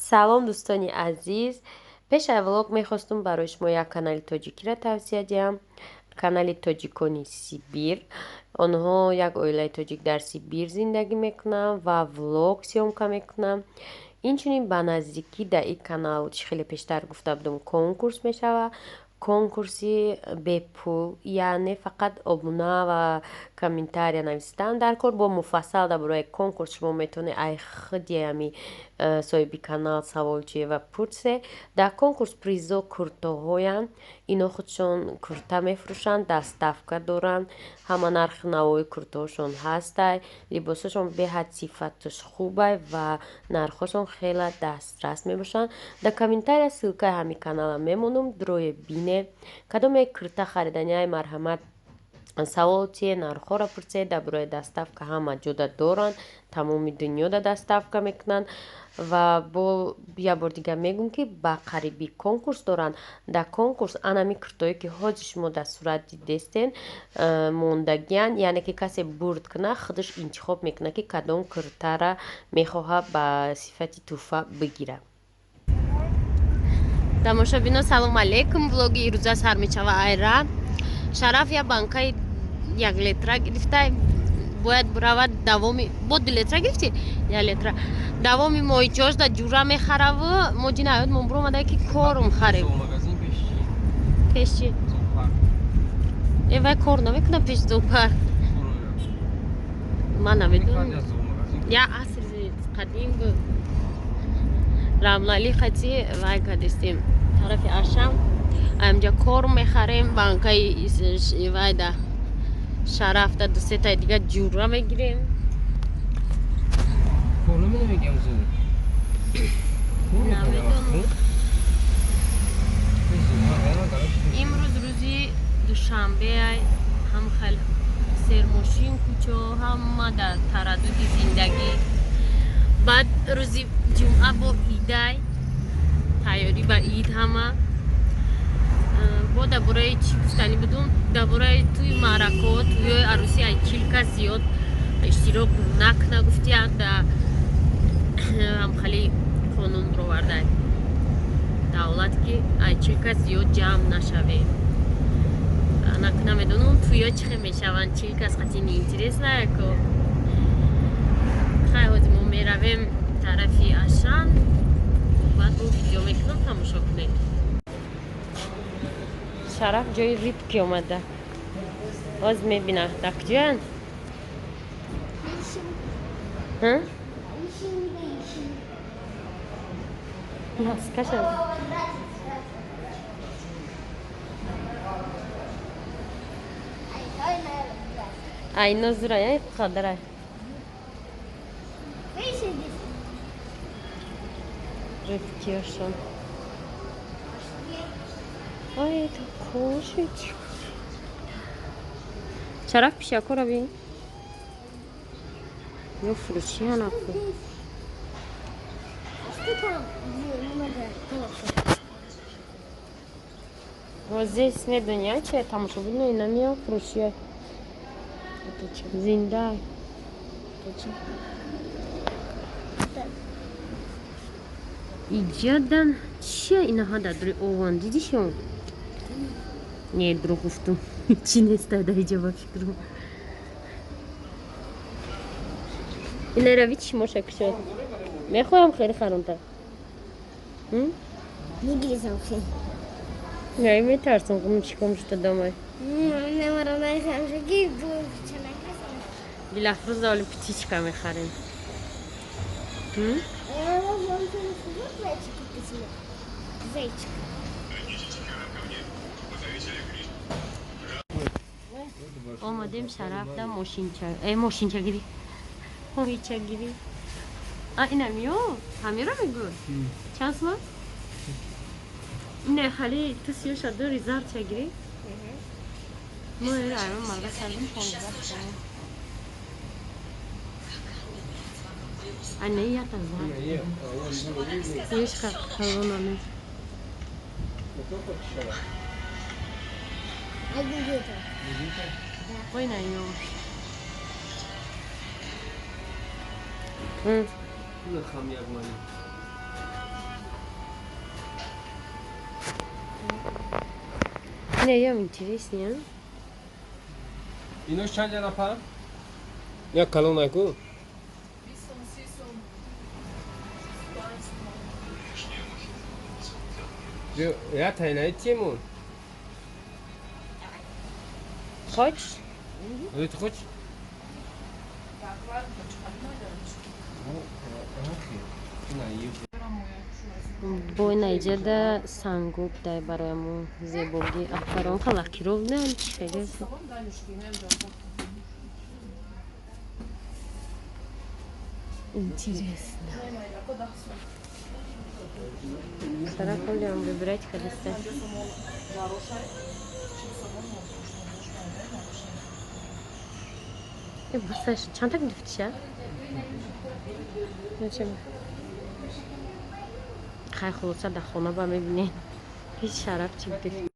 Салом, дӯстони азиз. Пеш аз влог мехостум барои шумо як канали тоҷикиро тавсия диҳам. Канали Тоҷикони Сибир. Онҳо як оилаи тоҷик дар Сибир зиндагӣ мекунанд ва влог съёмка мекунанд. Инчунин ба наздикӣ дар ин канал, чӣ хеле пештар гуфта будам, конкурс мешавад. Конкурси бепул, яъне фақат обуна ва комментария навистан дар кор. Бо муфассал дар бораи конкурс шумо метавонед ай худи ҳами соҳиби канал савол ва пурсе. Дар конкурс призо куртоҳоянд. Ино худшон курта мефурӯшанд, доставка доранд, ҳама нархи навои куртоҳошон ҳастай, либосашон беҳад сифаташ хубай ва нархҳошон хеле дастрас мебошанд. Дар комментария ссылкаи ҳамин канала мемонам, дурое бине. Кадоме курта хариданиай, марҳамат, савол тие, нархҳоро пурсед. Дар бораи доставка ҳама ҷода доранд, тамоми дунёда доставка мекунанд. Ва бо як бор дигар мегӯм, ки ба қарибӣ конкурс доранд. Дар конкурс анами куртое, ки ҳозир шумо дар сурат дидестен, мондагиянд, яъне ки касе бурд кунад, худаш интихоб мекунад, ки кадом куртара мехоҳад ба сифати тӯҳфа бигирад. Тамошобино, салому алейкум. Влоги ирӯза сар мешава айра. Шараф я банкаи як литра гирифта, бояд биравад давоми бо ду литра гирифти, як литра давоми моҳичош да ҷура мехараву мо ҷинаёт мо буромада, ки корум харем. Пеш чи? Э, вай кор намекунам пеш зоопарк, ман намедонам, я асри қадим буд. Рамлали хати вай кадистем тарафи Ашам, амҷа корм мехарем, банкаи вайда Шарафда ду сетаи дига ҷура мегирем. Намегам зуд. Намедонам. Имрӯз рӯзи душанбе, ҳам хел сермошин кӯчо, ҳама дар тараддуди зиндагӣ. Баъд рӯзи ҷумъа бо идай, тайёрӣ ба ид ҳама. Бо дар бораи чӣ гуфтанӣ будум? Дар бораи тӯи маъракаҳо, тӯёи арӯсӣ ай 40 кас зиёд иштирок накуна гуфтиянд, да ҳамхали қонун бироварда давлат, ки ай 40 кас зиёд ҷамъ нашавем. Анак намедонам, тӯё чӣ хел мешаванд, 40 кас қати неинтересно яко. Хай, ҳозир мо меравем тарафи Ашан, баъд бо видео мекунам, тамошо кунед. Шараф ҷои рыбки омада, ҳоз мебина, дар куҷоянд. Ҳа? Маскаша. Ай, нозура, яй қадарай. Рыбкиошон. Ой, это кошечка. Шараф, пишакора бин. Ё фурӯшиян аку. Что там много кошек? Вот здесь медони, а че тамошобино, инамия фурӯшия. Это что? Зинда. Это что? Иҷадан чия инаҳа дар дури ован дидишон? Не, дурӯғ гуфтум. Чӣ неста дар иҷа ба фикрум. Инарави чишмоша кушод. Мехоҳам хеле харонта. Не хеле. Не, метарсам, чиком шута домай. Дилафрӯза оли птичка мехарем. Зайчик. Омадем Шарафда мошинча. Э, мошинчагирӣ. Моҳичагирӣ. А инамиё? Ҳамиро мегӯ? Чанд сум? Не, хали ту сиёша дори, зардчагирӣ? Мо эра аймон марга кардем 15 сомон. А не, ята зард. Ешка калона не. Один литр. Ой, на ё. Нахам як мани. Не, ям интереснее, а? Ино чанд ҷанапа? Як калонаку? Я тайнаи тимун. Хочешь? Ты хочешь? Бой наиҷада сангоб дай барояму зебогӣ афарон халақиров не хеле. Интересно. Сараколиам выбирать хадиста. Бусаш, чанд гирифтиша? Хай хулоса дар хона ба мебинед. Ҳеҷ шараф чӣ гирифт.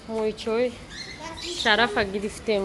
Мои чой шарафа гирифтем.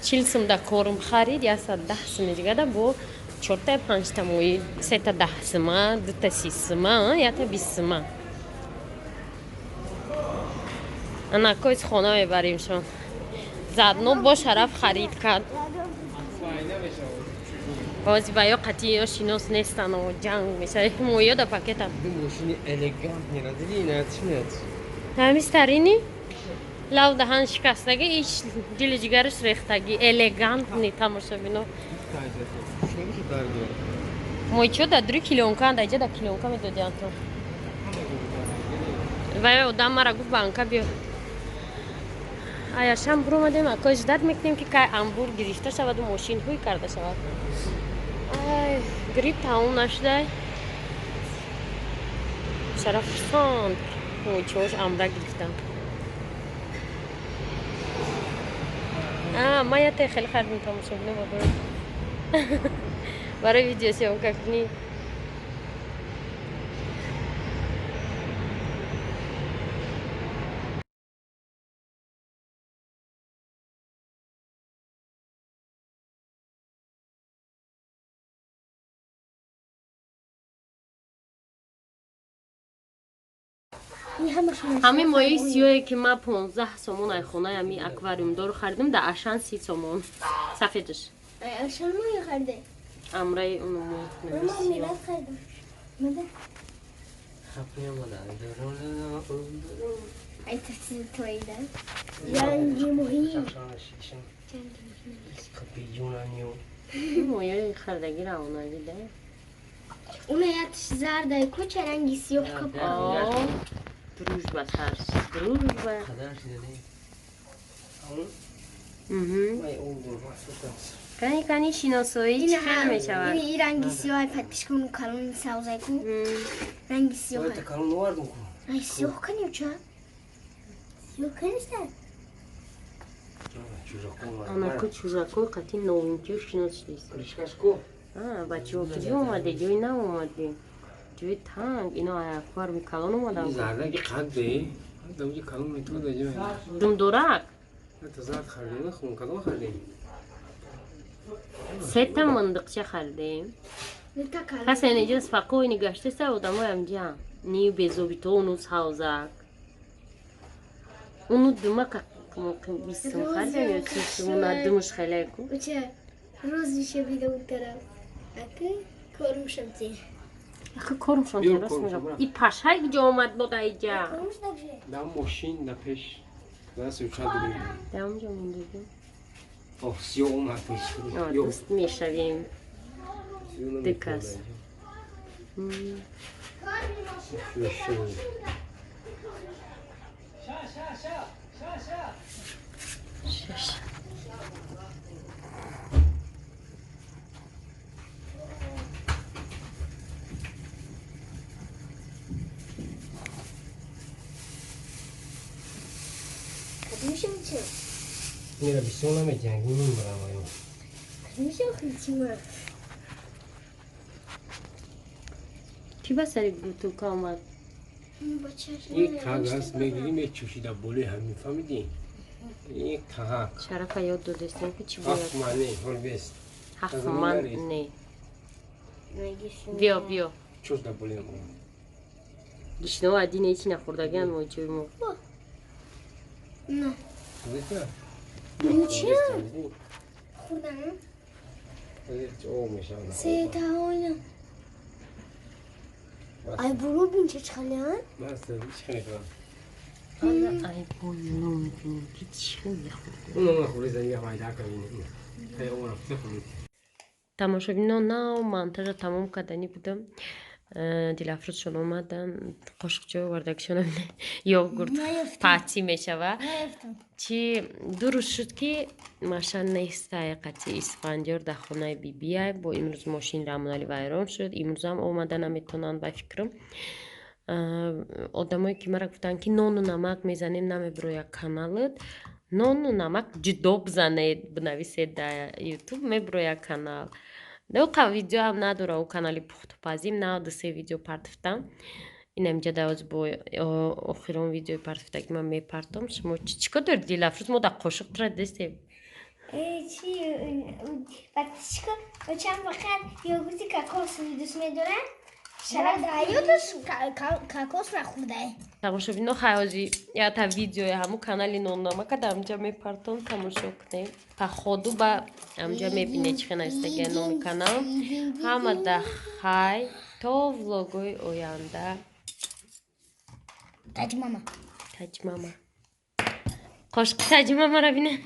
40 сум да корм харид, 110 сум дигада бо чорта панҷта мои, сета 10 сума, дута 30 сума, ята 20 сума. Ана койс хона мебаримшон. Заодно бо шараф харид кард. Бози ба ё қатъи ё шинос нестану ҷанг мешавад. Моиё да пакета. Мошини элегантни надиди, инат? Ҳами старини лав даҳан шикастаги, иш дили ҷигараш рехтаги, элегантни тамошобино. Моичо да дури килонка, анда иҷа да килонка медодиан то. Вай одам мара гуфт банка биё. Аяшам буромадем, акои ждать мекунем, ки кай амбур гирифта шаваду мошин ҳуй карда шавад. Ай, грипп тамом нашудай. Шараф хурсанд моичош амра гирифтам. А, ма яте хеле харидем тамошобино барои видеосъёмка кунӣ. Ҳамин моии сиёе ки ман 15 сомон ай хонаи ҳами аквариумдору харидам, дар Ашан 30 сомон сафедаш. Ашан мои харидем. Амраи уну Ман милад харидам. Мада? Ай тафсир тоида. Ранги муҳим. Моёи харидаги равонаги да. Уна ятш зардай куча ранги сиёҳ кап. Дружба сарш. Дружба. Кани кани шиносоӣ чӣ хел мешавад? Ин ранги сиёҳ подписчикон калон савзай ку. Ранги сиёҳ. Калон овардум ку. Ай сиёҳ кани ча? Сиёҳ каниста? Анаку чужако қати новинкиё шинос шудист. Крышкаш ку? А, бачаҳо куҷо омаде? Ҷои нав омаде. Ҷои танг. Ино аквариуми калон омадан. Зардаги қадде. Дамҷи калон метода ҷой. Думдорак. Та зард харидем, хун калон харидем. Сета мандиқча харидем. Касе инҷа спокойно гаштеса одамои амҷа. Ни безобито уну савзак. Уну дума Бист сум харидем ё 30 сум, надумаш хеле ку. Уча розиша бида он тараф. Аки кормушам ти. Ахы кормшон Биёр рост кормшон, мегам. бира. И пашай куҷо омад бода иҷа? Кормуш дагже. Дар мошин дар пеш. Дар суча дурем. Дар онҷо мондагӣ. Оҳ, сиё омад пеш. Ё. Дӯст мешавем. Сиё намекунад Ду кас. инҷо. Шуш. Шаш. Кадомушам чи? Мера бисёр наметиҳанд, мебарам аю. Кадомушам хичима? Чӣ ба сари бутылка омад? Бачаш. Ин кагаз мегирӣ, мечӯшӣ дар болои ҳамин, фаҳмидӣ? Ин каҳак. Шарафа ёд додестем, ки чӣ Ҳафт бояд. мане, ҳол бест. Ҳафт ман не. Биё, биё. Чӯш дар болои ҳамон. Гишнао адин ҳечи нахӯрдагиан моҷои мо. На. Дидӣ? Чӣ? Хӯрдан? Об мешавад. Се таона. Ай буру бин чӣ чхалян? Бас, чӣ мекунам? Ай боно мебинем, ки чӣ мехӯрд. Уно нахӯрӣ, занги ҳайда кабини. Ай об рафта хӯрӣ. Тамошобино, нав монтажа тамом карданӣ будам. Дилафрӯзшон омадан, қошуқчо овардагишон, йогурт патӣ мешава. Наёфтам. Чи ду рӯз шуд, ки маша нестай, қати Исфандиёр дар хонаи бибиай. Бо имрӯз мошин Рамонали вайрон шуд, имрӯзам омада наметонанд ба фикрам. Одамое ки мара гуфтанд, ки нону намак мезанем, намебирояд каналат. Нону намак ҷудо бизанед, бинависед дар Ютуб, мебирояд канал. Қа видеоам надора ӯ канали пухтупазим, на ду се видео партифтам. Инамҷа давоз бо охирон видеои партифтаги ман мепартом. Шумо чӣ кор доред, Дилафрӯз? Мо дар қошуқ тра дестем. Э, чи подписчика очам фақат йогурти кокосовый дӯст медоранд. Шараф ёдаш кокос нахӯрдай. Тамошобино, ҳози ята видеои ҳамун канали ноннамака дар амҷа мепартом, тамошо кунем. Походу ба амҷа мебинед, чӣ хел навистагия номи канал. Ҳама да хай, то влогои оянда. Таҷмама. Таҷмама. Қошуқи таҷмамаро бинед.